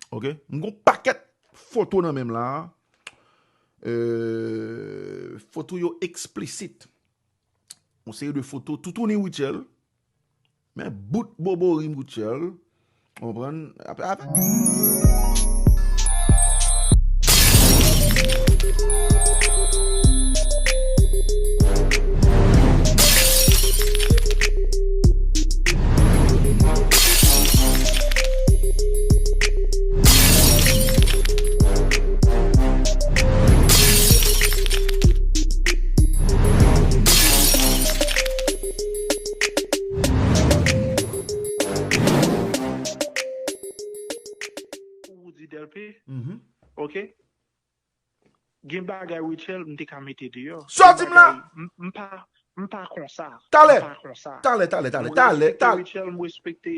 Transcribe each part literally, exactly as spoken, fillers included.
Ok? M gon pakèt foto nan men m la. Euh, foto yo eksplisit. Yon seri de foto toutouni Rutshelle. Men bout bobo rim Rutshelle. Konprann? Apre, apre. Roody Delpé, ok? Gen bagay Rutshelle m te ka mete deyò. Sa w di m la? M pa, m pa konsa. Talè. M pa konsa. Talè, talè, talè, talè, talè. Rutshelle, m respekte,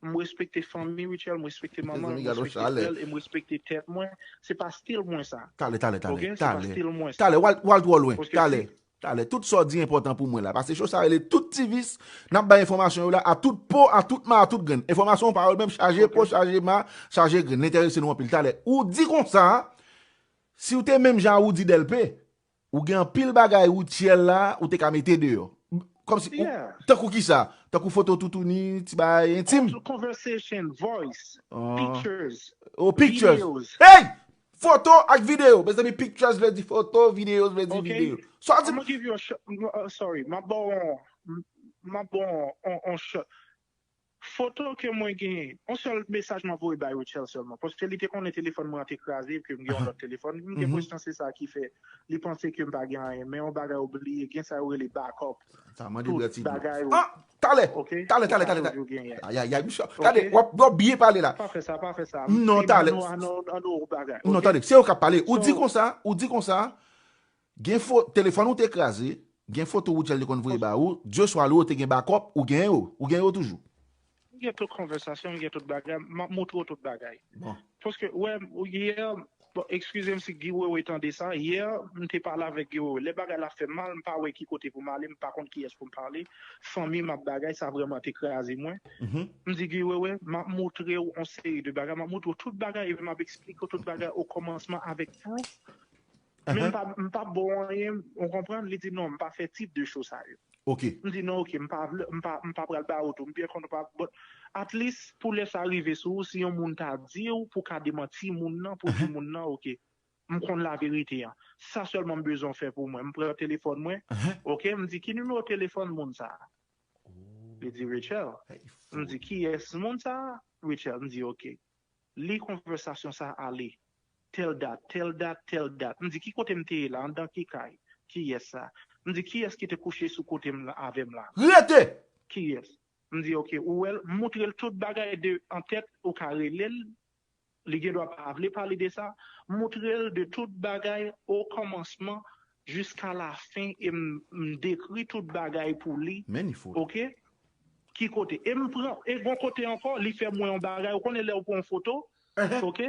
m respekte fanmi Rutshelle, m respekte manman, m respekte frè l, e m respekte tèt mwen. Se pa stil mwen sa. Talè, talè, talè, talè. Talè, w al, w al twò lwen. Talè. Talè, tout sa w di enpòtan pou mwen la. Paske show sa rele tout ti vis. N ap bay enfòmasyon yo la a tout po, a tout ma, a tout grenn. Enfòmasyon, pawòl menm chaje po, chaje ma, chaje grenn. L enterese nou anpil. Talè, ou di konsa, si w te menm jan a Roody Delpé, ou gen anpil bagay Rutshelle la, ou te ka mete deyò. Kòmsi, tankou kisa? Tankou foto toutouni, ti bagay entim? Conversation, voice, pictures, videos. Oh, pictures. Hey! Foto ak videyo. Mezanmi, pictures vle di foto, videos vle di videyo. Sa w di? I'm gonna give you a sh- uh, sorry, m ap ba w yon, m ap ba w yon, yon, yon shot. Foto ke mwen genyen, yon sèl mesaj m ap voye bay Rutshelle sèlman. Paske li te konnen telefòn mwen an te kraze, ke m gen yon lòt telefòn. M gen presyon se sa ki fè li panse ke m pa gen anyen. Men yon bagay ou bliye, gen sa yo rele backup. Sa mande bwè ti dlo. Ah! Talè! Talè, talè, talè, talè. Ayayay, misye. Gade, w ap, w ap byen pale la. Pa fè sa, pa fè sa. Non, talè. Non, tande, se yo k ap pale. Ou di konsa, ou di konsa, gen fo, telefòn ou te kraze, gen foto Rutshelle te konn voye ba ou, Dieu soit loué, ou te gen backup, ou gen yo, ou gen yo toujou. M gen tout konvèsasyon, m gen tout bagay, m ap moutre w tout bagay. Bon. Paske, wè, yè, bon, eskize m si Guy Wewe tande sa, yè, m te pale avèk Guy Wewe. Lè bagay la fè m mal, m pa wè ki kote pou m ale, m pa konn kiyès pou m pale. Fanmi m ap bagay, sa vrèman te kraze mwen. M di Guy Wewe, m ap moutre w yon seri de bagay, m ap moutre w tout bagay, epi m ap eksplike w tout bagay o kòmansman avèk pwouf. Men m pa, m pa ba w anyen, ou konprann? Li di non, m pa fè tip de cho sa yo. M di non, ok, m pa vle, m pa, m pa pral ba w tou, m byen konn ou pa, but at least pou lè sa rive sou ou, si yon moun ta di w pou ka demanti moun nan, pou di moun nan, ok, m konn laverite an. Sa sèlman m bezwen w fè pou mwen. M pran telefòn mwen, ok, m di ki nimewo telefòn moun sa a? Li di Rutshelle. M di kiyès moun sa a? Rutshelle. M di ok. Li konvèsasyon sa ale. Tèl dat, tèl dat, tèl dat. M di ki kote m te ye la, anndan ki kay? Kiyès sa? M di kiyès ki te kouche sou kote m la, avè m la? Rete! Kiyès? M di ok, ou wè l, m moutre l tout bagay de an tèt, ou ka rele l, li gendwa pa vle pale de sa, m moutre l de tout bagay o kòmansman jiska lafen e m, m dekri tout bagay pou li. Men li fou. Ok? Ki kote? E m pran, e gon kote ankò, li fè m wè yon bagay, ou konnen lè ou pran yon foto, ok?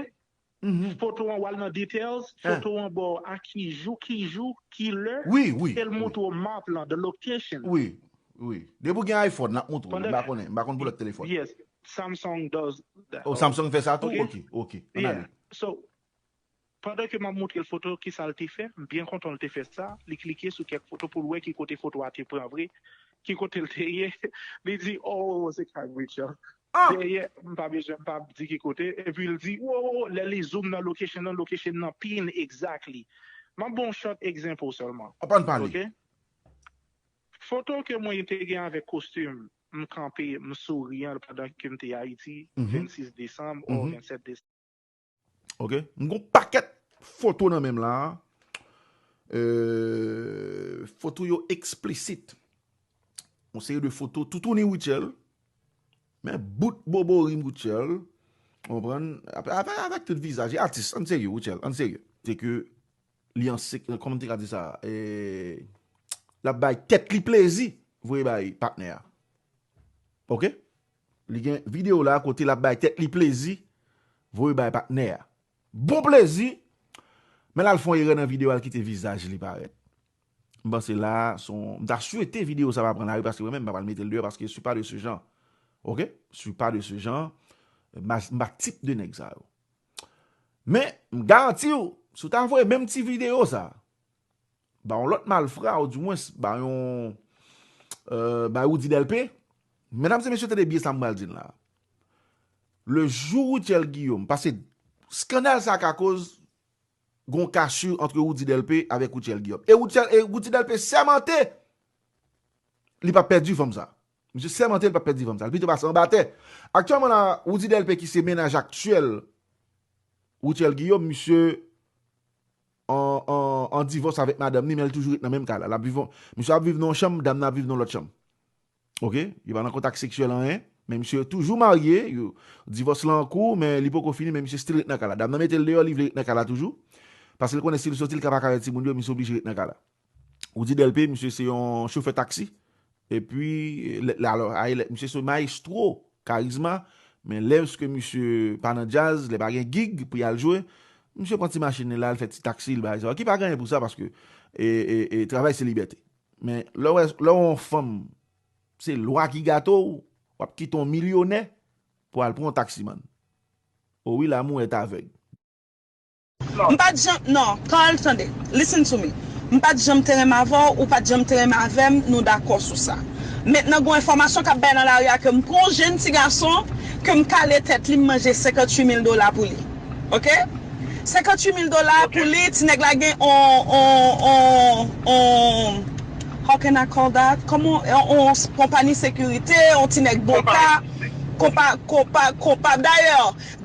Foto an, w al nan details, foto an ba w a ki jou, ki jou, ki lè, e l moutre w map lan, the location. Wi, wi. Depi w gen iPhone, l ap moutre w. M pa konnen, m pa konn pou lòt telefòn. Yes, Samsung does that. Oh, Samsung fè sa tou? Ok, ok. Ann ale. So, pandan ke m ap moutre l foto, kisa l te fè, m byen kontan l te fè sa, li klike sou kèk foto pou l wè ki kote foto a te pran vre, ki kote l te ye. Li di, oh, se kay Rutshelle. Dèyè, m pa bezwen, m pa di ki kote. Epi l di, wo, wo, wo, lè li zoom nan location nan, location nan pin exactly. M ap ba w yon short example sèlman. Aprann pale. Ok? Foto ke mwen te gen avèk kostim, m kanpe, m souriyan pandan ke m te Ayiti, vennsis desanm ou vennsèt desanm. Ok? M gon pakèt foto nan men m la. Euh, foto yo eksplisit. Yon seri de foto toutouni Rutshelle. Men bout bobo rim Rutshelle. Ou konprann? Avèk, avèk tout vizaj. E atis, ann serye, Rutshelle, ann serye. Se ke li an sek-, kòman m te ka di sa? E, l ap bay tèt li plezi, voye bay patnè a. Ok? Li gen videyo la kote l ap bay tèt li plezi, voye bay patnè a. Bon plezi, men l al fè yon erè nan videyo a, l kite vizaj li parèt. M panse la, se yon, m ta swete videyo sa pa pran lari, paske mwen menm, m pa pral mete l deyò, paske je suis pas de ce genre. Ok? Je suis pas de ce genre. M pa, m pa tip de nèg sa yo. Men, m garanti w, si w ta voye menm ti videyo sa ba yon lòt malfra, ou dimwens ba yon, euh, ba Roody Delpé, medam e mesye, tande byen sa m pral di n la. Le jou Rutshelle Guillaume, paske skandal sa ka koz gon kasyè ant Roody Delpé avèk Rutshelle Guillaume. E Rutshelle, e Roody Delpé sèmante li p ap pèdi fanm sa. Misye sèmante li p ap pèdi fanm sa. Li pito pase anba tè. Aktyèlman la, Roody Delpé ki se mennaj aktyèl Rutshelle Guillaume, misye an, an, an divòs avèk madanm ni, men li toujou ret nan menm kay la. L ap viv, misye ap viv nan yon chanm, dam nan ap viv nan lòt chanm. Oke? Yo pa nan kontak seksyèl anyen, men misye toujou marye, yo, divòs lan an kou, men li poko fini, men misye still ret nan kay la. Dam nan mete l deyò, li vle ret nan kay la toujou. Paske l konnen si l soti, l ka pa ka wè timoun yo, misye oblije ret nan kay la. Roody Delpé, misye se yon chofè taksi. Epi, lè, lè, alò, ay, lè, misye se mayestwo, karizma, men lèske misye pa nan djaz, lè pa gen gig pou y al jwe, misye pran ti machin li la, l fè ti taksi, l bay sa. Ki pa gen anyen pou sa, paske, e, e, e, travay se libète. Men lè w wè, lè w wè yon fanm, se lwa ki gate w, w ap kite yon milyonè pou al pran yon taksimann. O wi, l'amour est aveugle. M pa t janm, non, Carl, tande, listen to me. M pa t janm te renmen avè w, ou pa t janm te renmen avè m, nou dakò sou sa. Mentnan, gon enfòmasyon k ap bay nan lari a ke m pran yon jenn ti gason, ke m kale tèt li, m manje senkanntuit mil dola pou li. Oke? Senkanntuit mil dola pou li, ti nèg la gen on, on, on, on, how can I call that? Kòman, on, on konpayi sekirite, on ti nèg boka, konpa, konpa, konpa. Dayè,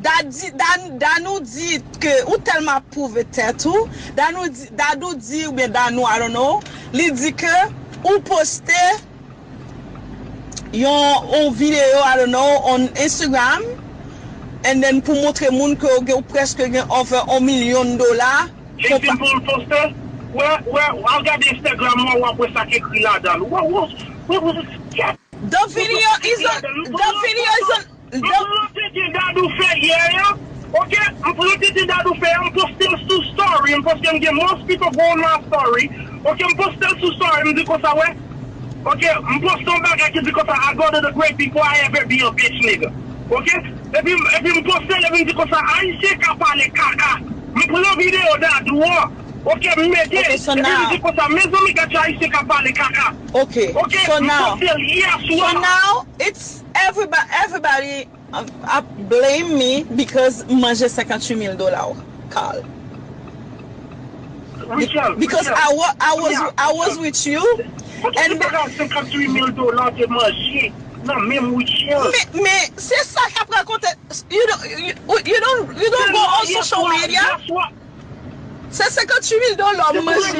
Dadi, Dan, Danou di ke ou tèlman ap pwouve tèt ou. Danou di, Dadou di oubyen Danou, I don't know, li di ke ou poste yon, yon videyo, I don't know, on Instagram, and then pou montre moun ke ou gen, ou prèske gen over on milyon dola. Jezi, pou l poste, wè, wè, al gade Instagram mwen, w ap wè sa k ekri ladan l. Wè, wè, wè, wè, The video is on. The video is on. M pran tete Dadou fè yè a. Oke, m pran tete Dadou fè yè a, m poste l sou story, m poste m gen most people go on my story. Oke, m poste l sou story, m di konsa, wè. Oke, m poste yon bagay ki di konsa, I go to the great before I ever be a bitch nigga. Oke, epi, epi m poste l, epi m di konsa, Ayisyen ka pale kaka. M pran videyo Dadou an. Oke, m mete l, epi m di konsa, mezanmi, gad jan Ayisyen ka pale kaka. Oke, so now, so now, it's everybody, everybody ap blame me because m manje senkanntuit mil dola, Carl. Because I, wa- I was, I was with you, and senkanntuit mil dola te manje nan menm Rutshelle. Men, men, se sa k ap rakonte. You don't, you, you don't, you don't go on social media. Se senkanntuit mil dola m manje.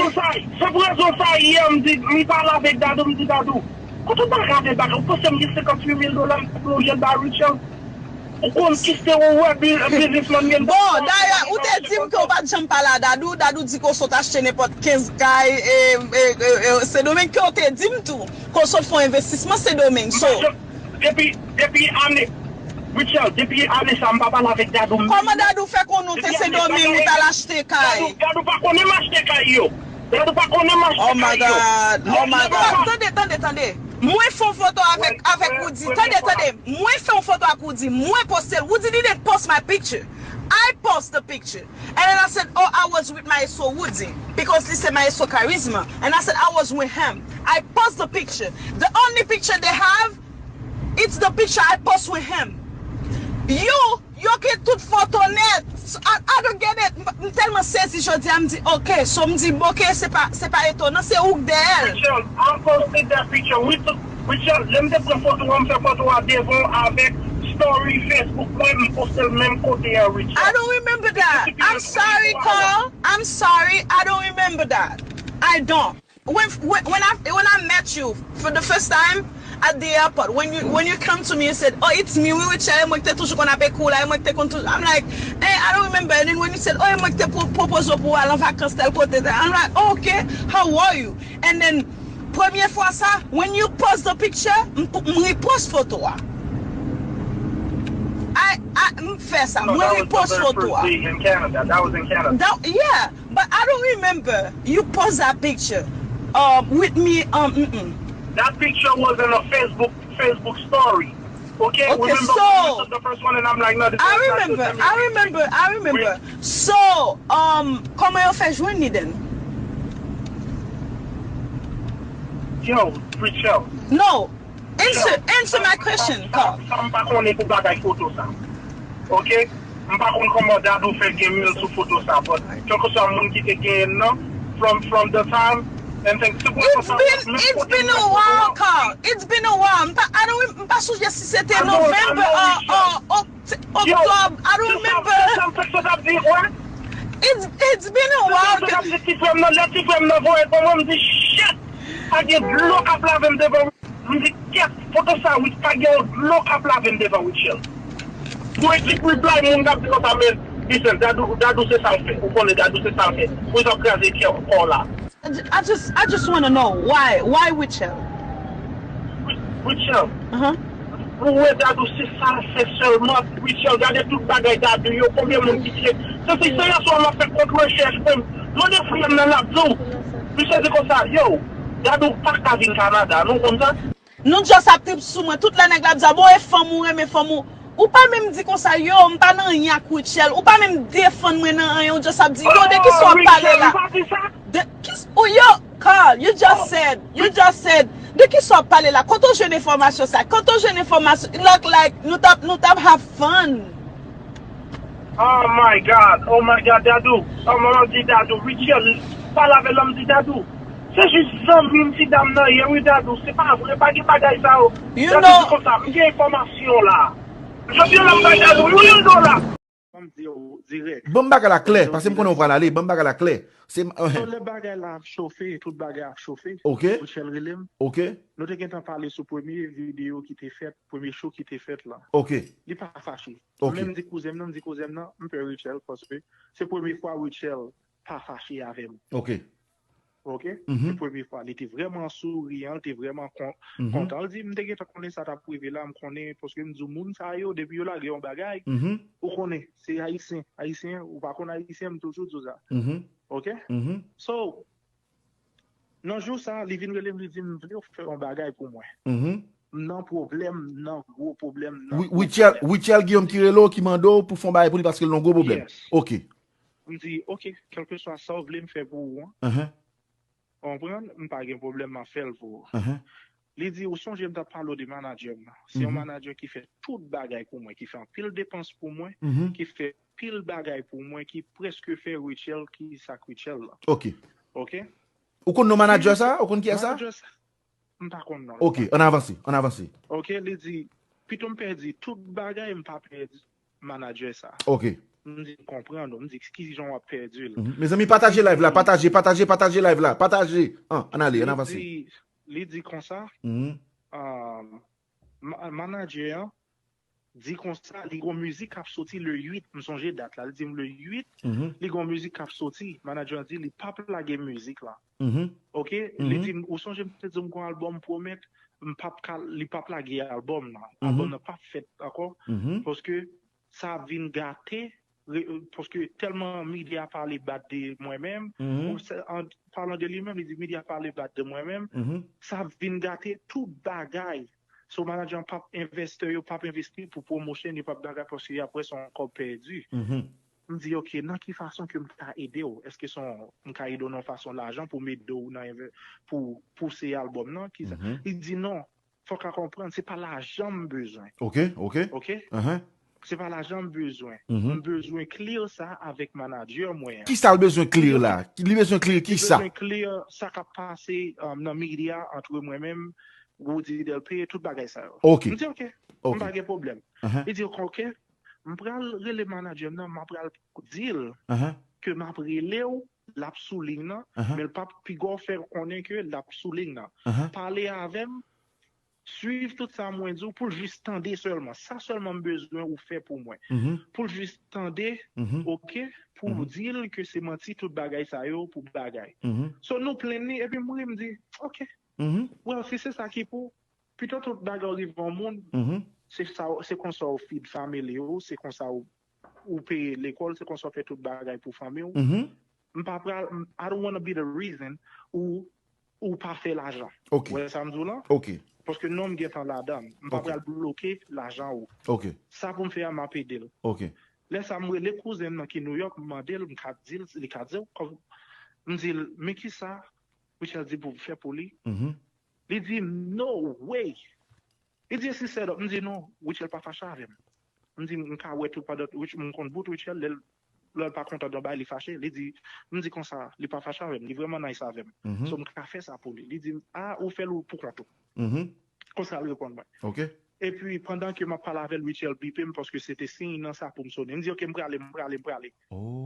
Se pou rezon sa, yè, m di, m pale avèk Dadou, m di, Dadou, kote w ta gade bagay, ou panse m gen senkanntuit mil dola, m ta pran yon jèt ba Rutshelle? Ou konn ki se ou wè biznismann gen. Bon, dayè, ou te di m ke w pa t janm pale a Dadou. Dadou di ke w sot achte nenpòt kenz kay, e, e, e, e, Sendomeng, ke w te di m tou. Ke w sot fè yon envestisman Sendomeng. So, Depi, depi ane, Rutshelle, depi ane sa, m pa pale avèk Dadou. Kòman Dadou fè konnen w te Sendomeng, ou t al achte kay? Dadou, Dadou pa konnen m achte kay yo. Dadou pa konnen m achte kay yo. Oh my God, oh my God. Tande, tande, tande. Mwen fè yon foto avèk, avèk Roody. Tande, tande. Mwen fè yon foto ak Roody. Mwen poste l. Roody didn't post my picture. I post the picture. And then I said, oh, I was with Maestro Roody. Because li se Maestro Charisma. And I said, I was with him. I post the picture. The only picture they have, it's the picture I post with him. You, yo gen tout foto nèt. I, I don't get it. M, m tèlman sezi jodi a, m di, ok. So, m di, ok, se pa, se pa etonan, se ou k dèyè l. Rutshelle, I posted that picture. We took, Rutshelle, lè m te pran foto a, m fè foto a devan avèk story Facebook mwen, m poste l menm kote a, Rutshelle. I don't remember that. I'm sorry, Carl. I'm sorry. I don't remember that. I don't. When, when, when I, when I met you for the first time at the airport, when you, when you come to me and said, oh, it's me, Rutshelle, e mwen ki te toujou konn ap ekri w la, e mwen ki te konn toujou, I'm like, eh, I don't remember. And then when you said, oh, e mwen ki te pwopoze w pou w al an vakans tèl kote, I'm like, oh, ok, how are you? And then, premye fwa sa, when you post the picture, m, m repost foto a. I, I, m fè sa, mwen repost foto a. That was in Canada. That was in Canada. That, yeah. But I don't remember you post that picture, um, with me, um, mm-mm. That picture was in a Facebook, Facebook story. Okay, okay, remember so when we took the first one and I'm like, "No, this I remember, I remember, I remember. So, um, kòman yo fè jwenn li then? Yo, Richel. No, answer, answer my question, Carl. Sa m pa konnen pou bagay foto sa. Okay? M pa konn kòman Dadou fè gen mil sou foto sa, but kèlkeswa moun ki te genyen nan, from, from the time, and things, se pou sa, it's been, it's been a while, Carl. It's been a while. M pa, I don't, m pa sonje si se te November or, or Oct-, October. I don't remember. It's, it's been a while. Ti frè m nan, lè ti frè m nan voye pou mwen, m di, "Shit! Pa gen dlo k ap lave m devan." M di, "Kèt, foto sa, wi, pa gen yon dlo k ap lave m devan Rutshelle." Mwen ki reply moun k ap di konsa, men, listen, Dadou, Dadou se sa l fè. Ou konnen Dadou se sa l fè. Pou sa w kraze kè w kò w la. I ju-, I just, I just wanna know why, why Rutshelle? Rutshelle. Uh-huh. Ou wè Dadou se sa l fè sèlman. Rutshelle, gade tout bagay Dadou yo, konbyen moun ki tiye. Se, se, se yèswa m ap fè kont rechèch mwen. Mande frè m nan l ap di w. Misye di konsa, yo, Dadou pa ka vin Kanada, nou konn sa? Nou just ap trip sou mwen. Tout lè nèg la ap di, "Bon, e fanm ou renmen fanm ou." Ou pa menm di konsa, "Yo, m pa nan anyen ak Rutshelle." Ou pa menm defann mwen nan anyen. Ou just ap di, "Yo, de ki sa w ap pale la?" De ki s-, ou yo, Carl, you just said, you just said, de ki sa w ap pale la? Kote w jwenn enfòmasyon sa? Kote w jwenn enfòmasyon? Look like nou t ap, nou t ap have fun. Oh my God, oh my God, Dadou. Oh, manman di Dadou, Rutshelle, pale avè l, m di Dadou. Se jis zanmi m ti dam nan ye, wi, Dadou. Se pa vre, pa gen bagay sa yo. Dadou di konsa, m gen enfòmasyon la. Jodi a la m bay Dadou yon mil dola. Ban m di w dirèk. Ban m bagay la klè, paske m konnen w pral ale. Ban m bagay la klè. Se, so, lè bagay la ap chofe, tout bagay ap chofe, Rutshelle rele m. Ok. Nou te gentan pale sou premye videyo ki te fèt, premye show ki te fèt la. Ok. Li pa fache. Ok. Mwen menm m di kouzen m nan, m di kouzen m nan, m pè Rutshelle paske se premye fwa Rutshelle pa fache avè m. Ok. Ok? Se premye fwa. Li te vrèman souriyan, li te vrèman kon-, kontan. Li di, "M te gentan konnen sa t ap rive la, m konnen, paske m di w, moun sa yo, depi yo lage yon bagay, ou konnen, se Ayisyen. Ayisyen, ou pa konn Ayisyen, m toujou di w sa." Ok? So, nan jou sa, li vin rele m, li di m, "M vle w fè yon bagay pou mwen. M nan pwoblèm, m nan gwo pwoblèm, m nan gwo pwoblèm." Rutshelle, Rutshelle Guillaume ki rele w, ki mande w pou fè yon bagay pou li paske l nan gwo pwoblèm. Yes. Ok. M di, "Ok, kèlkeswa sa w vle m fè pou ou an." Ou konprann? "M pa gen pwoblèm, m ap fè l pou ou." Li di, "Ou sonje m t ap pale w de manadjè m nan? Se yon manadjè ki fè tout bagay pou mwen, ki fè anpil depans pou mwen, ki fè pil bagay pou mwen, ki prèske fè Rutshelle ki sa k Rutshelle la." Ok. Ok? Ou konn non manadjè sa? Ou konn kiyès sa? Manadjè sa, m pa konn non l. Ok, ann avanse, ann avanse. Ok, li di, "Pito m pèdi tout bagay, m pa pèdi manadjè sa." Ok. M di, "M konprann ou." M di, "Ki jan w ap pèdi l?" Mezanmi, pataje live la, pataje, pataje, pataje live la, pataje. An, ann ale, ann avanse. Li di, li di konsa, um, ma-, manadjè an di konsa, li gon mizik k ap soti le uit, m sonje dat la, li di m le uit, li gon mizik k ap soti, manadjè an di li p ap lage mizik la. Ok? Li di m, "Ou sonje m te di w m gon albòm pwomèt, m p ap ka, li p ap lage albòm nan. Albòm nan p ap fèt ankò, paske sa ap vin gate, re-, paske tèlman medya pale bad de mwen menm, ou se, an palan de li menm, li di medya pale bad de mwen menm, sa ap vin gate tout bagay." So, manadjè an p ap, envestè yo p ap envesti pou promotion, yo p ap bagay paske y ap wè se yon kòb pèdi. M di, "Ok, nan ki fason ke m ka ede w? Èske se yon, m ka ede w nan yon fason lajan pou m ede w nan enve-, pou pouse albòm nan? Ki sa?" Li di, "Non, fòk a konprann, se pa lajan m bezwen." Ok, ok. Ok? Se pa lajan m bezwen. M bezwen clear sa avèk manadjè mwen an. Ki sa l bezwen clear la? Li bezwen clear ki sa? Li bezwen clear sa k ap pase, um, nan medya antre mwen menm, Roody Delpé, tout bagay sa yo. Ok. M di, "Ok, m pa gen pwoblèm." Li di, "Ok, m pral rele manadjè m nan, m pral di l ke m ap rele w, l ap sou liy nan, men l p ap piga w fè konnen ke l ap sou liy nan. Pale avè m, swiv tout sa mwen di w pou l jis tande sèlman. Sa sèlman m bezwen ou fè pou mwen. Pou l jis tande, ok, pou w di l ke se manti tout bagay sa yo pou bagay." So nou plenn li, epi m ri, m di, "Ok, well, si se sa ki pou, pito tout bagay rive yon moun, se sa, se konsa w feed family ou, se konsa w, ou peye lekòl, se konsa w fè tout bagay pou fanmi w. M pa pral, m, I don't wanna be the reason ou, ou pa fè lajan." Ok. Ou wè sa m di w lan? Ok. Paske non m gentan ladan. M pa pral bloke lajan ou. Sa pou m fè a, m ap ede l. Lè sa, m rele kouzen m nan ki Nouyòk, m mande l, m ka di l, li ka di w, kòm, m di l, men ki sa Richard di pou m fè pou li? Li di, no way! Li di, e si sèdòp? M di, non, Richard pa fache avè m. M di, m ka wè tout pandan, m konn bout Richard, lè l pa kontan nan bagay, li fache. Li di, m di konsa, li pa fache avè m, li vrèman nice avè m. So, m ka fè sa pou li. Li di, a, ou fè l pou kont ou. Konsa l reponn mwen. Epi, pandan ke m ap pale avè l, Richard bipe m paske se te siy nan sa pou m sonnen. M di, oke, m prale, m prale, m prale.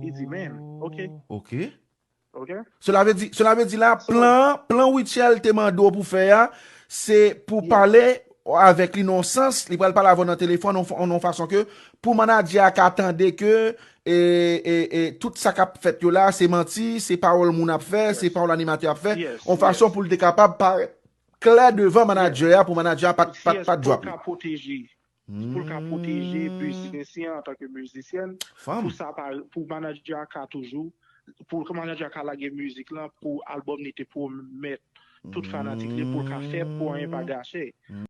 Li di, men, oke. Oke? Cela veut dire, cela veut dire la, plan, plan Richard te mande w pou fè a, se pou pale avèk li nan yon sans, li pral pale avè w nan telefòn, nan yon fason ke pou manadjè a ka tande ke e, e, e, tout sa k ap fèt yo la, se manti, se pawòl moun ap fè, se pawòl animatè ap fè, yon fason pou l te kapab parèt klè devan manadjè a, pou manadjè a pa t, pa t, pa t drop li. Pou l ka pwoteje, pou l ka pwoteje mizisyen an antanke mizisyèn, pou sa pa, pou manadjè a ka toujou, pou manadjè a ka lage mizik lan, pou albòm li te pwomèt tout fanatik li, pou l ka fè, pou anyen pa gache.